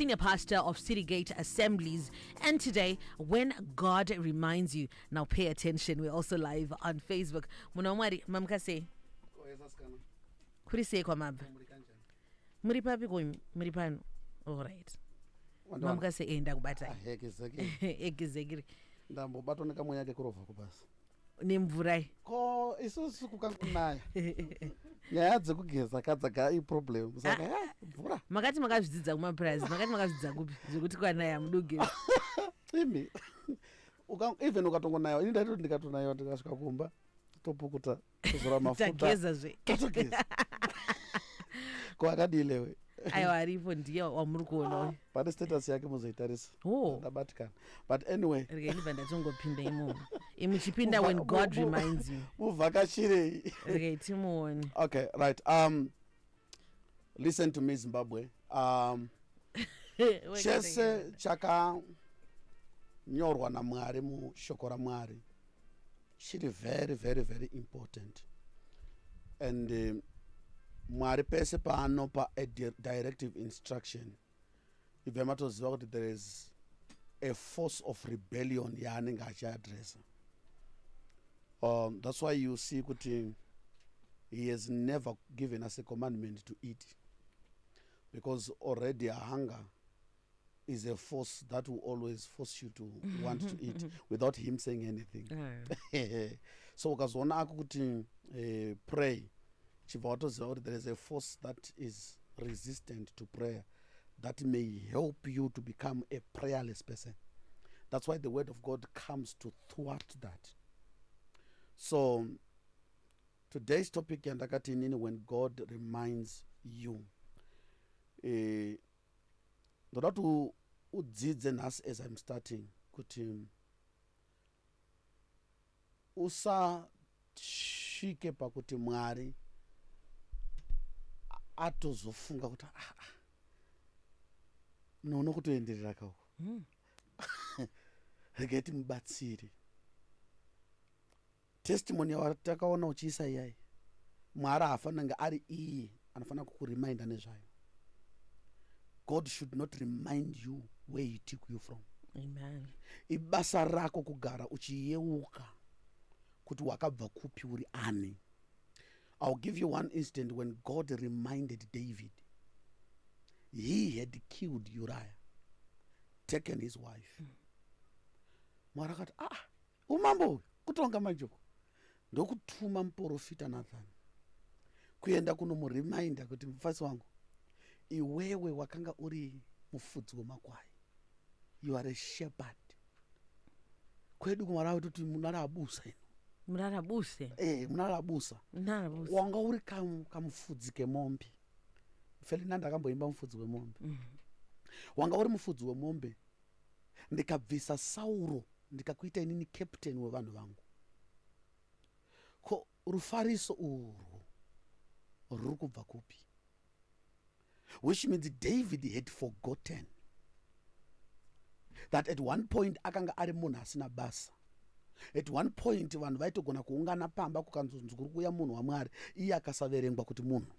Senior pastor of Citygate Assemblies. And today, When God Reminds You. Now pay attention. We're also live on Facebook. Munhu waMwari, mamuka sei? Kuri sei kwamabva? Muri papi ko muri pano? All right. Mamuka sei? Enda kubatai. Egizekiri. Ndambobatwa nekamweya kekurovha kubasa. Nemvura. Ko isusu kukangunaya nyaya dzekugeza kadzaga iproblem saka ah, eh, mvura. Makati makazvidzidza kumapurazi, makati makazvidzidza kupi zvekuti kwanaya mudugeza? Imi even ukatongonayiwa, ini ndaitoti ndikatonayiwa ndikasvika kumba topukuta tozora mafuta tageza zve totogeza. Ko akadii lewe? Aiwa, aripo, ndiye wamuri kuona uyu. Pane status yake, muzoitarisa. Oh. Ndabatikana, but anyway. Regai ndibva ndatongopinda imomo imuchipinda When God Reminds You. Muvhakachirei. Regai timuone. Okay, right, listen to me, Zimbabwe. Chese chakanyorwa naMwari mushoko raMwari chiri very, very, very important. And Mwari pese paanopa a directive instruction, ibva matoziva kuti there is a force of rebellion yaanenge achiadresa. That's why you see kuti he has never given us a commandment to eat, because already hunger is a force that will always force you to want to eat without him saying anything. So ukazoona ako kuti pray, chibva watoziva kuti there is a force that is resistant to prayer that may help you to become a prayerless person. That's why the word of God comes to thwart that. So today's topic yandakati inini, When God Reminds You. Ndoda kuti udzidze nhasi, as I'm starting, kuti usasvike pakuti Mwari atozofunga kuti, "Ah, ah, nono kutoenderera kauko, regai timubatsire." Testimony yatakaona uchiisa iyai, Mwari haafanira kunge ari iye anofanira kukureminder nezvayo. God should not remind you where he took you from. Amen. Ibasa rako kugara uchiyeuka kuti wakabva kupi, uri ani. I'll give you one instant when God reminded David. He had killed Uriah, taken his wife. Mwari akati, "Ah, umambo uyu kutonga manjoko." Ndokutuma muprofita Nathan kuenda kunomureminder kuti, "Mufasi wangu, iwewe wakanga uri mufudzi wemakwai. You are a shepherd." Kwedu kuMarawi toti munarabusa ino. Murarabuse. Munarabusa. Murarabuse. Wanga uri kamufudzi kemombe. Ferdinand akamboimba mufudzi wemombe. Wanga uri mufudzi wemombe, ndikabvisa Sauro, ndikakuita inini captain wevanhu vangu. Ko rufariso urwu ruri kubva kupi? Which means David had forgotten that at one point akanga ari munhu asina basa. At one point vanhu vaitogona kuungana pamba, kukanzonzi kuri kuuya munhu waMwari, iye akasaverengwa kuti munhu.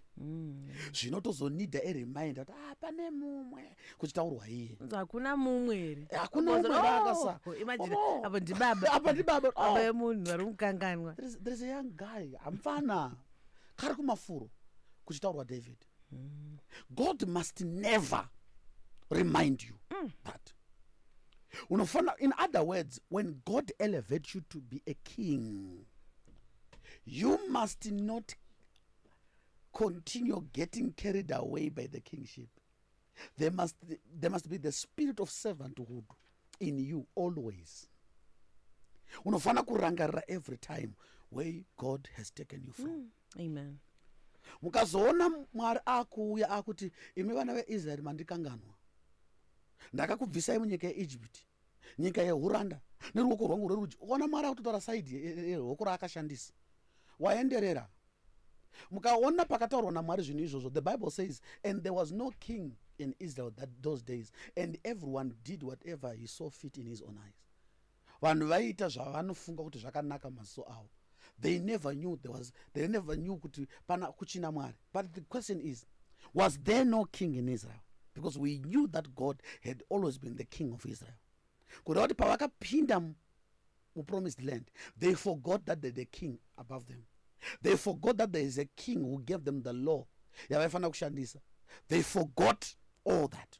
Zvinotozonidha ereminder kuti, "Ah, pane mumwe," kuchitaurwa iye. Hakuna mumwe here? Hakuna umwe here akasa? Oh, imagine. Oh. Apo ndibaba. Apa ndibaba. Oh. Baba yemunhu vari kukanganwa. There is a young guy, hamfana kari kumafuro, kuchitaurwa David. God must never remind you that unofana. In other words, when God elevates you to be a king, you must not continue getting carried away by the kingship. There must be the spirit of servanthood in you always. Unofana kurangarira every time where God has taken you from. Amen. Mukazoona Mwari akuuya akuti, "Imi vana veIsraeri, mandikanganwa. Ndakakubvisai munyika yeIjipiti, nyika yeuranda, neruoko rwangu rwerudyi." Ukaona Mwari akutotaura side yeruoko raakashandisa, waenderera. Mukaona pakataurwa naMwari zvinhu izvozvo, the Bible says, "And there was no king in Israel that those days, and everyone did whatever he saw fit in his own eyes." Vanhu vaiita zvavanofunga kuti zvakanaka mumaziso avo. They never knew kuti pana kuchina Mwari. But the question is, was there no king in Israel? Because we knew that God had always been the king of Israel. Kureva kuti pavakapinda mupromised land, they forgot that there's a king above them. They forgot that there is a king who gave them the law yavaifanira kushandisa. They forgot all that.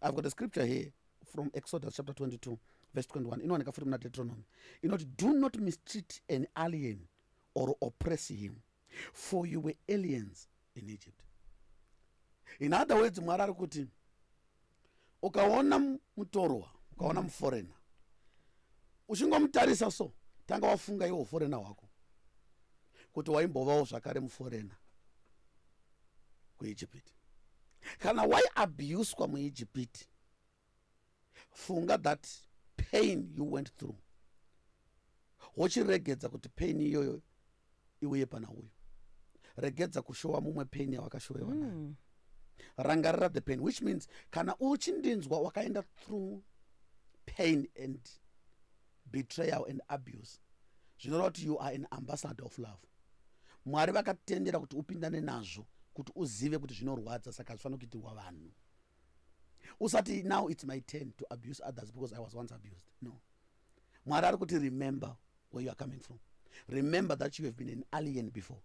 I've got a scripture here from Exodus chapter 22 verse 21, inowanika futi muna Deuteronomy, inoti, "Do not mistreat an alien or oppress him, for you were aliens in Egypt." In other words, Mwari ari kuti ukaona mutorwa, ukaona muforeigner, uchingomutarisa so, tanga wafunga iwo uforeigner hwako, kuti waimbovawo zvakare muforeigner kuIjipiti. Kana waiabhuswa muIjipiti, funga that pain you went through, wochiregedza kuti pain iyoyo iuye pana uyu. Regedza kushowa mumwe pain yawakashowewa nayo. Rangarira the pain, which means kana uchindinzwa wakaenda through pain and betrayal and abuse, zvinoreva kuti you are an ambassador of love. Mwari vakatendera kuti upindane nazvo kuti uzive kuti zvinorwadza, saka hazvifaniri kuitirwa vanhu. Usati, "Now it's my turn to abuse others because I was once abused." No, Mwari ari kuti remember where you are coming from. Remember that you have been an alien before.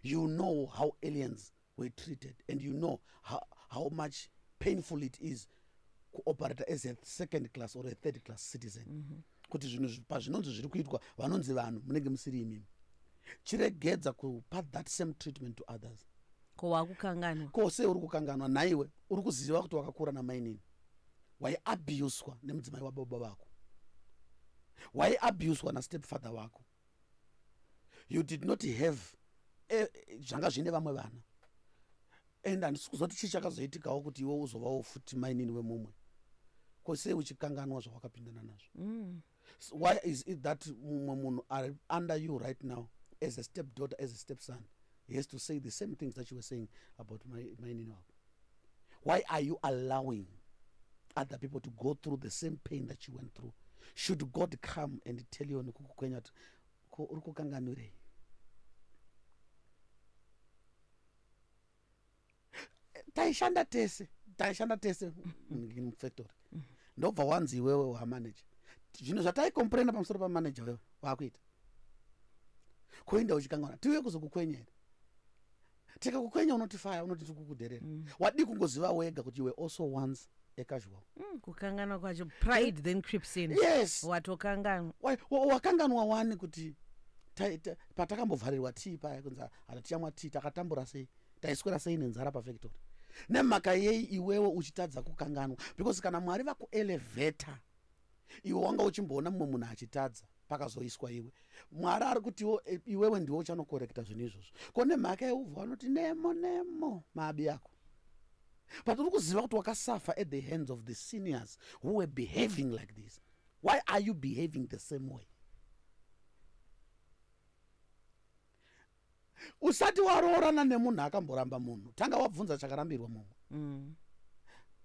You know how aliens were treated and you know how much painful it is kuoperate as a second class or a third class citizen, kuti zvinhu pazvinonzi zviri kuitwa vanonzi vanhu, munenge musiri imimi. Chiregedza kupa that same treatment to others. Ko wakukanganwa? Ko sei uri kukanganwa nhaiwe? Uri kuziva kuti wakakura namainini, waiabhuswa nemudzimai wababa vako, waiabhuswa nastepfather wako. You did not have zvanga zvine vamwe vana, and handisi kuzoti chii chakazoitikawo kuti iwe uzovawo futi mainini wemumwe. Ko sei uchikanganwa zvawakapindana nazvo? So why is it that mumwe munhu ari under you right now as a step daughter, as a step son, he has to say the same things that you were saying about mainini wako? Why are you allowing other people to go through the same pain that you went through? Should God come and tell you nekukukwenya kuti, "Ko uri kukanganwirei?" Taishanda tese, taishanda tese mufactory, ndobva wanzi iwewe wamanager. Zvinhu zvataicomplaina pamusoro pamanager, wewe waakuita. Kuenda uchikanganwa, tiuye kuzokukwenya here? Tikakukwenya unotifaya, unoti tiri kukudherera. Wadii kungoziva wega kuti you were also once a casual? Kukanganwa kwacho, pride then creeps in. Yes. Watokanganwa. Wakanganwa wani kuti patakambovharirwa tii paya, kunzi hatichamwa tii, takatambura sei, taiswera sei nenzara pafactory? Nemhaka yei iwewe uchitadza kukanganwa? Because kana Mwari vakuelevheta, iwe wanga uchimboona mumwe munhu achitadza, pakazoiswa iwe, Mwari ari kutiwo iwewe ndiwe uchanokorekta zvinhu izvozvo. Ko nemhaka yeubva vanoti nemo nemo maabi ako, but uri kuziva kuti wakasuffer at the hands of the seniors who were behaving like this. Why are you behaving the same way? Usati waroorana nemunhu akamboramba munhu, tanga wabvunza chakarambirwa mumwe,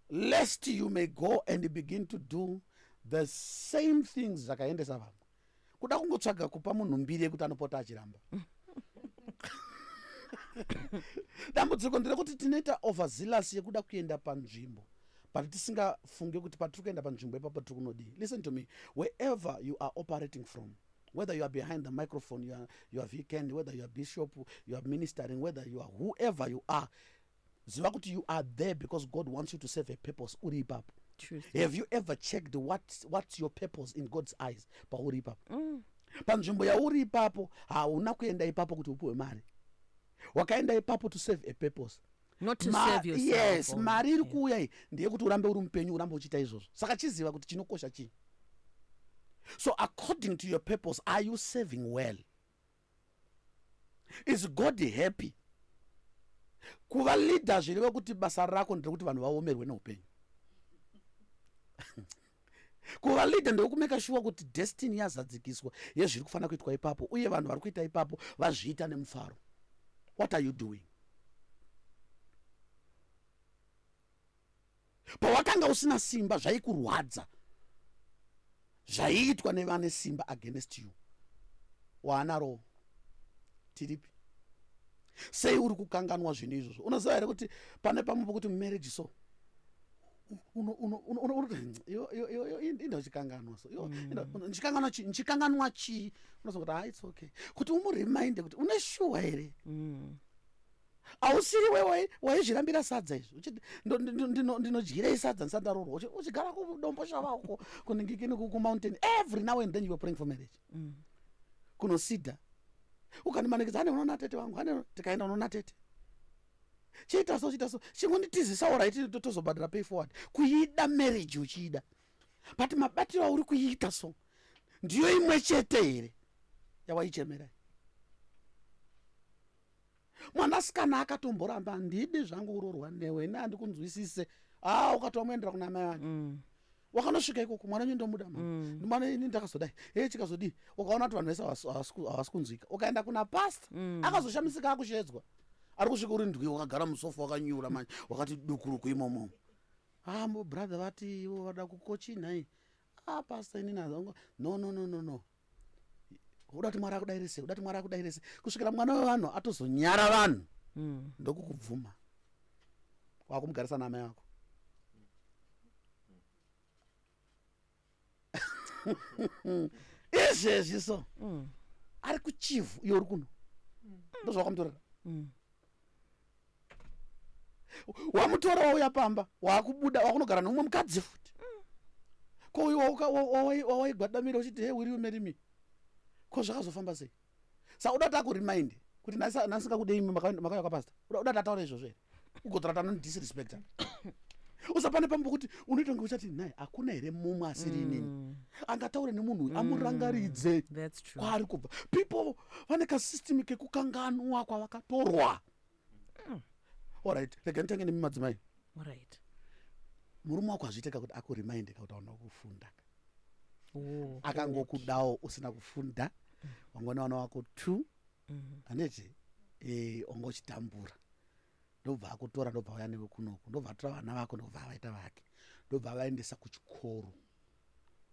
lest you may go and begin to do the same things zvakaendesa vamwe. Kuda kungotsvaga kupa munhu mbiri yekuti anopota achiramba. Dambudziko nderekuti tinoita overzealous yekuda kuenda panzvimbo, but tisingafunge kuti patiri kuenda panzvimbo ipapo tiri kunodii. Listen to me: wherever you are operating from, whether you are behind the microphone, you are weekend, whether you are bishop, you are ministering, whether you are whoever you are, ziva kuti you are there because God wants you to serve a purpose uri ipapo. Truth. Have you ever checked what's your purpose in God's eyes pauri ipapo, panzvimbo yauri ipapo? Hauna kuenda ipapo kuti upiwe mari. Wakaenda ipapo to serve a purpose. Not to serve yourself. Yes. Mari iri kuuya iyi ndeyekuti urambe uri mupenyu, urambe uchiita izvozvo. Saka chiziva kuti chinokosha chii. So according to your purpose, are you serving well? Is God happy? Kuva leader zvireva kuti basa rako nderekuti vanhu vaomerwe neupenyu. Kuva leader ndewekumeka sure kuti destiny yazadzikiswa yezviri kufanira kuitwa ipapo, uye vanhu vari kuita ipapo vazviita nemufaro. What are you doing? Pawakanga usina simba, zvaikurwadza zvaiitwa nevane simba against you. Waanaro tiripi? Sei uri kukanganwa zvinhu izvozvo? Unoziva here kuti pane pamwe pokuti mumarriage so inda uchikanganwa so ndichikanganwa chii, ndichikanganwa chii? Unozwa kuti ha, it's okay kuti umureminde kuti une shuwa here? Hausiri we waizvirambira sadza izvi, uchiti ndinodyirei sadza ndisati ndaroorwa, uchigara kuDomboshava uko, kuningikini, kumountain. Every now and then you were praying for marriage. Kunosida ukandimanikidza, ane unoona tete vangu, ane tikaenda unoona tete, chiita so, chiita so, chingonditizisawo, right, tozobhadhara pay forward. Kuida marriage uchiida, but mabatiro auri kuiita so ndiyo imwe chete here yawaichemerai? Mwanasikana akatomboramba, handidi zvangu kuroorwa newe, ine handikunzwisise. A, ukatomuendera kuna mai vake. Wakanosvika ikoko, mwana wenyu ndomuda, mama. Mwana ini ndakazodai e chikazodii, ukaona kuti vanhu vese havasi kunzwika. Ukaenda kuna pasta. Akazoshamisika akushedzwa, ari kusvika uri ndwi, wakagara musofa, wakanyura manje, wakati dukuruku imomo. Ah, brother vati ivo vada kukochi nhai. Ah, pasta, inini hazangu, no, no, no, no, no. Uda kuti Mwari akudaire sei? Uda kuti Mwari akudaire sei kusvikira mwana wevanhu atozonyara vanhu? Ndokukubvuma, wakumugarisa namai vako. Izvezvi so ari kuChivhu, iye uri kuno. Ndozvawakamutorera. Wamutora, wauya pamba, waakubuda, wakunogara neumwe mukadzi futi. Ko uyu wawaigwadamira uchiti, "Hey, will you marry me?" Ko zvakazofamba sei? Saka uda kuti akuremind kuti nasingakudei, imi makauya kwapasta, uda kuti ataure izvozvo here? Ugotora kuti anondidisrespecta. Usapane pamwe pokuti unoita kunge uchati, "Nai, hakuna here mumwe asiri inini angataure nemunhu uyu, amurangaridze That's true. kwaari kubva?" People vane kasystem kekukanganwa kwavakatorwa. Alright, rega nditange nemi madzimai. Right. Murume wako hazviiteka kuti akureminde kuti hauna kufunda. Oh. Akangokudawo usina kufunda, wangona vana wako two, handiti? Wanga uchitambura, ndobva akutora, ndobva auya newe kunoku, ndobva atora vana vako, ndobva avaita vake, ndobva avaendesa kuchikoro,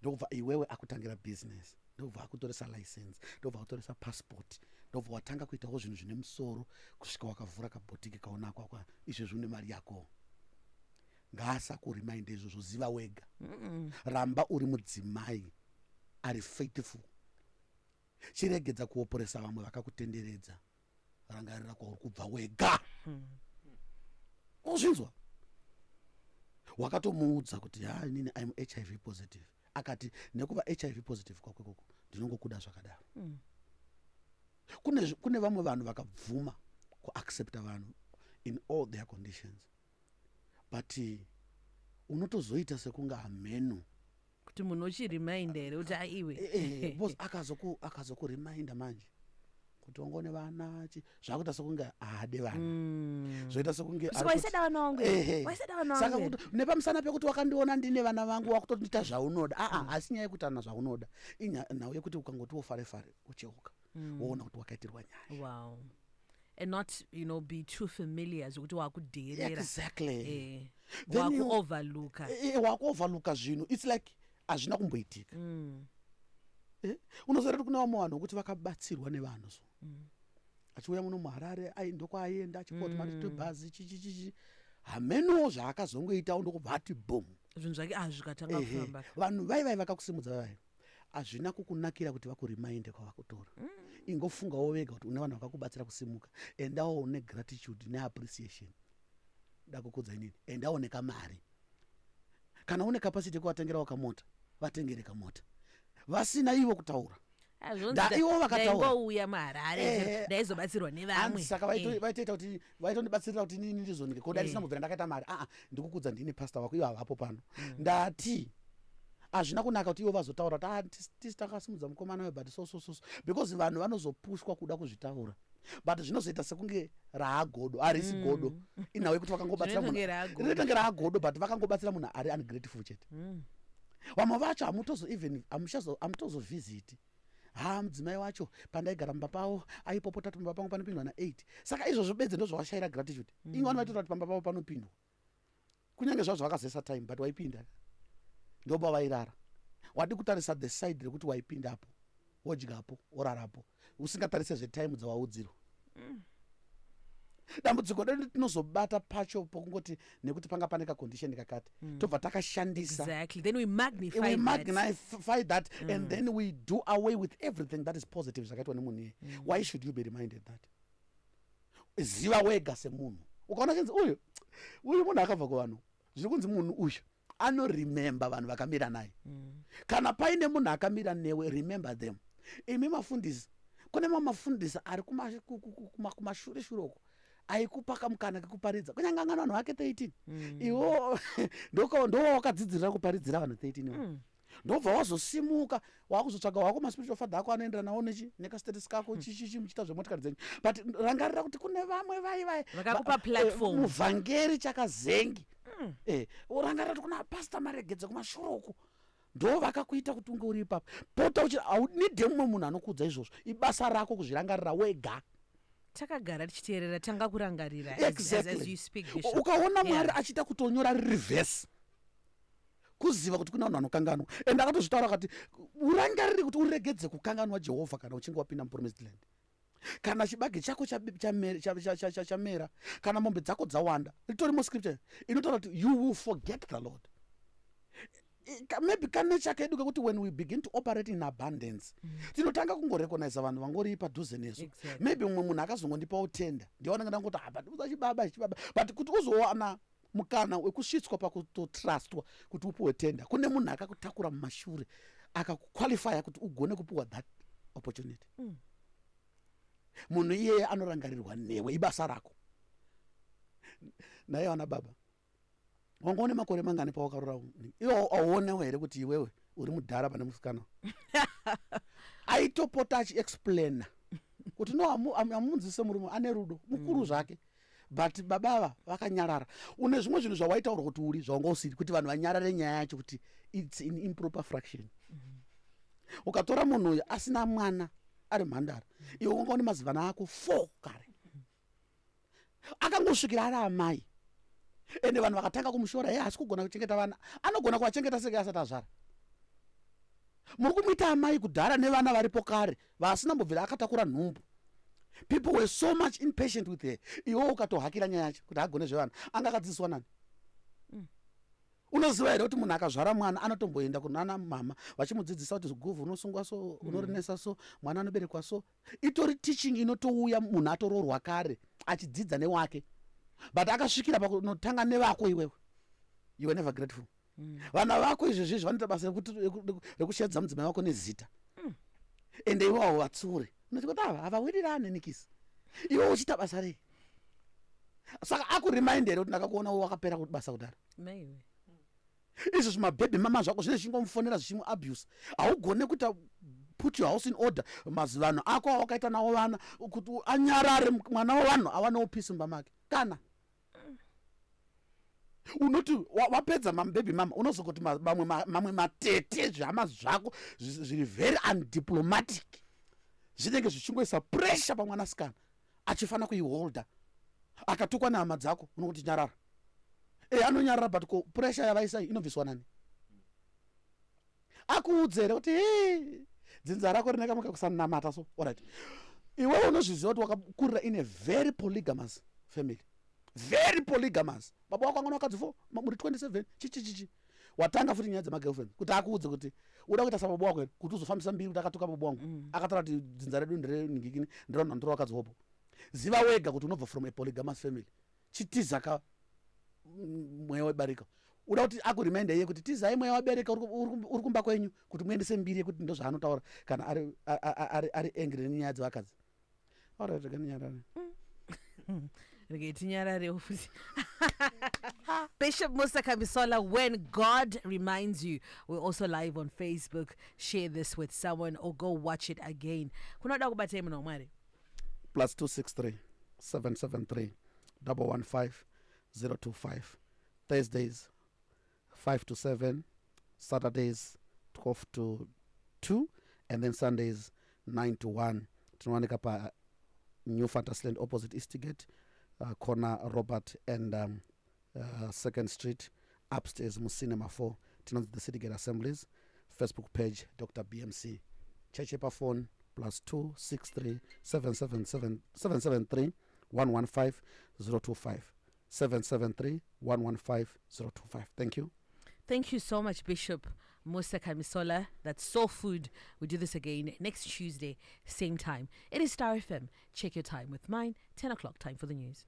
ndobva iwewe akutangira business, ndobva akutoresa license, ndobva akutoresa passport, ndobva watanga kuitawo zvinhu zvine musoro kusvika wakavhura kabhotiki kaonakwa kwa izvezvi une mari yako. Ngaasakureminde izvozvo, ziva wega. Ramba uri mudzimai ari faithful. Chiregedza kuoporesa vamwe vakakutenderedza. Rangarira kwauri kubva wega. Uzvinzwa, wakatomuudza kuti, "Ha, inini I'm HIV positive." Akati nekuva HIV positive kwako ikoko, ndinongokuda zvakadaro. Kune vamwe vanhu vakabvuma kuaccepta vanhu in all their conditions, but unotozoita sekunge hameno kuti munhu uchiremind here kuti aiwe. Because akazokureminder manje kuti wangone vana, zvakuita sekunge haade vana. Zvoita sekunge ari waisada vana vangu here? Ehe. Waisada vana Saka vangu here? Kuti nepamusana pekuti wakandiona ndine vana vangu, wakutondiita zvaunoda. Aa, asi nyaya yekuti ana zvaunoda, nhau yekuti ukangoti wofare fare, ucheuka, woona kuti wakaitirwa nyaya. Wow, and not be too familiar zvekuti wakudherera. Exactly. Then wakuoverlooka. Wakuoverlooka zvinhu, it's like hazvina kumboitika. Unoziva kuti kune vamwe vanhu vokuti vakabatsirwa nevanhu so, achiuya muno muHarare, ai, ndokwaaienda achipuwa tumari twebhazi, chichichichi, hamenowo zvaakazongoitawo, ndokubva ati boom. Zvinhu zvake, ah, zvikatanga kufamba. Vanhu vaivai vakakusimudza vavai, hazvina kukunakira kuti vakureminde kwavakutora. Ingofungawo vega kuti une vanhu vakakubatsira kusimuka. Endawo negratitude neappreciation. Ndakukudza inini, endawo nekamari. Kana une capacity yekuvatengerawo kamota, vatengere kamota. Vasina ivo kutaura. Ah, zvonzi Ivo vakataura. Ndaingouya muHarare, ndaizobatsirwa nevamwe. Hanzi saka vaitoita kuti vaitondibatsirira kuti inini ndizonike koda. Ndisina kubvira ndakaita mari. Aa, ndikukudza, ndini pasta wako, ivo havapo pano. Ndati hazvina kunaka kuti ivo vazotaura kuti, "Ah, tisi takasimudza mukomana uyu," but so so so so, because vanhu vanozopushwa kuda kuzvitaura, but zvinozoita sekunge raagodo. Harisi godo, inhau yekuti vakangobatsira munhu. Zvinotonge raagodo. Rinotonge raagodo, but vakangobatsira munhu ari ungrateful chete. Vamwe vacho hamutozo even hamutozovhiziti. Ha, mudzimai wacho pandaigara mumba pavo aipopota kuti pamba pangu panopindwa na8. Saka izvozvo bedzi ndozvawashayira gratitude. Inge vanhu vaitotaura kuti pamba pavo panopindwa, kunyange zvazvo vakazesa time, but waipinda, ndopa vairara. Wadi kutarisa the side rekuti waipindapo, wodyapo, worarapo, usingatarise zvetime dzawaudzirwa. Dambudziko redu tinozobata pacho pokungoti nekuti panga pane kacondition kakati, tobva takashandisa. Exactly, then we magnify We that. Magnify that and then we do away with everything that is positive zvakaitwa nemunhu iyeye. Why should you be reminded that? Ziva wega semunhu. Ukaona chinzi uyu, uyu munhu akabva kuvanhu, zviri kunzi munhu uyu anoremember vanhu vakamira naye. Kana paine munhu akamira newe, remember them. Imi mafundisi, kune mamwe mafundisi ari kumashure shure uko aikupa kamukana kekuparidza kunyange angana vanhu vake 13. Iwo ndowawakadzidzirira kuparidzira vanhu 13 ivo. Ndobva wazosimuka, wakuzotsvaga wako maspiritual father ako anoenderana nawo nechi nekastatus kako, chichichi, muchiita zvemotikari dzenyu. But rangarira kuti kune vamwe vai vai Vakakupa platform. Muvhangeri chakazengi. Urangarira kuti kuna Pastor Maregedze kumashure uko, ndo vakakuita kuti unge uri ipapo. Pota uchi haunidhe mumwe munhu anokuudza izvozvo, ibasa rako kuzvirangarira wega. Takagara tichiteerera, tanga kurangarira as you speak, Bishop. Ukaona Mwari achiita kutonyora riri vhesi, kuziva kuti kuna vanhu vanokanganwa. And akatozvitaura akati urangarire kuti uregedze kukanganwa Jehovha kana uchinge wapinda mupromised land. Kana chibage chako chamera, kana mombe dzako dzawanda, ritorimo scripture inotaura kuti you will forget the Lord. Maybe kanature kedu kekuti when we begin to operate in abundance, tinotanga kungorecognize vanhu vangori padhuze nesu. Maybe mumwe munhu akazongondipawo tenda, ndiwanenge ndangoti apa ndiuza chibaba chibaba. But kuti uzowana mukana wekusvitswa pakutotrustwa kuti upiwe tenda, kune munhu akakutakura mumashure, akakuqualifya kuti ugone kupiwa that opportunity. Munhu iyeye anorangarirwa newe, ibasa rako naye. Vana baba, wanga une makore mangani pawakarora? Iwe auonewo here kuti iwewe uri mudhara pane musikana? Aitopota achiexplaina kuti no, hamunzise, murume ane rudo mukuru zvake, but babava vakanyarara. Une zvimwe zvinhu zvawaitaura kuti uri zvawanga usiri, kuti vanhu vanyarare nyaya yacho, kuti it's in improper fraction. Ukatora munhu uyu asina mwana, ari mhandara, iwe wanga une mazivana ako four kare, akangosvikira ari amai. Ende vanhu vakatanga kumushora, ye asi kugona kuchengeta vana, anogona kuvachengeta seke asati azvara. Muri kumuita amai kudhara nevana varipo kare vasina mbobvira akatakura nhumbu. People were so much impatient with her. Iwe ukatohakira nyaya yacho kuti agone zvevana, anga akadzidziswa nani? Unoziva here kuti munhu akazvara mwana anotomboenda kunana mama vachimudzidzisa kuti guvhu unosungwa so, unorinesa so, mwana anoberekwa so? Itori teaching inotouya munhu atoroorwa kare achidzidza newake, but akasvikira pakunotanga nevako iwewe, you were never grateful. Vana vako izvezvizvi vanoita basa rekushedza mudzimai wako nezita, ende iwe hauvatsure. Unoti kuti ava havawirirane nikisi, iwe uchiita basa rei? Saka akuremind here kuti ndakakuona wakapera basa kudhara? Maiwe. Izvo zvimabhebhi mama zvako zvine zvichingomufonera, zvichimuabuse. Haugone kuita put your house in order, mazivanhu ako awakaita nawo vana, kuti anyarare mwana wevanhu awanewo peace mumba make. Kana unoti wapedza mabhebhi mama, unozongoti mamwe matete, zvihama zvako zviri very undiplomatic, zvinenge zvichingoisa pressure pamwanasikana achifanira kuiholda. Akatukwa nehama dzako, unokuti nyarara. E, anonyarara, but ko pressure yavaisa iyi inobviswa nani? Akuudze here kuti he dzinza rako rine kamwe kakusanamata so? Alright, iwewe unozviziva kuti wakakurira in a very polygamous family, very polygamous. Baba wako angana vakadzi four, muri 27, chichichichi. Watanga futi nyaya dzemagirlfriend, kuti akuudze kuti uda kuita sababa wako here, kuti uzofambisa mbiri kuti akatuka baba wangu, akataura kuti dzinza redu nderenhingikini, ndevanhu vanotora vakadzi hopo. Ziva wega kuti unobva from a polygamous family. Chitiza ka mweya webarika. Uda kuti akureminde iye kuti tizai mweya wabereka uri kumba kwenyu, kuti muendese mbiri yekuti ndo zvaanotaura kana ari angry nenyaya dzevakadzi. Alright, rega ndinyarare. Rege tinyararewo futi. Bishop Musa Kamisola, "When God Reminds You." We're also live on Facebook. Share this with someone or go watch it again. Kunoda kubatai munhu waMwari? +263 773 115 025. Thursdays 5 to 7, Saturdays 12 to 2, and then Sundays 9 to 1. Tinowanika pa New Fantasyland, opposite Eastgate, corner Robert and Second Street, upstairs mucinema 4. Tinonzi the City Gate Assemblies. Facebook page, Dr BMC Cheche. Pafone, +263 777 773. 115 025. 773 115 025. Thank you. Thank you so much, Bishop Musa Kamisola. That's Soul Food. We do this again next Tuesday, same time. It is Star FM. Check your time with mine, 10 o'clock, time for the news.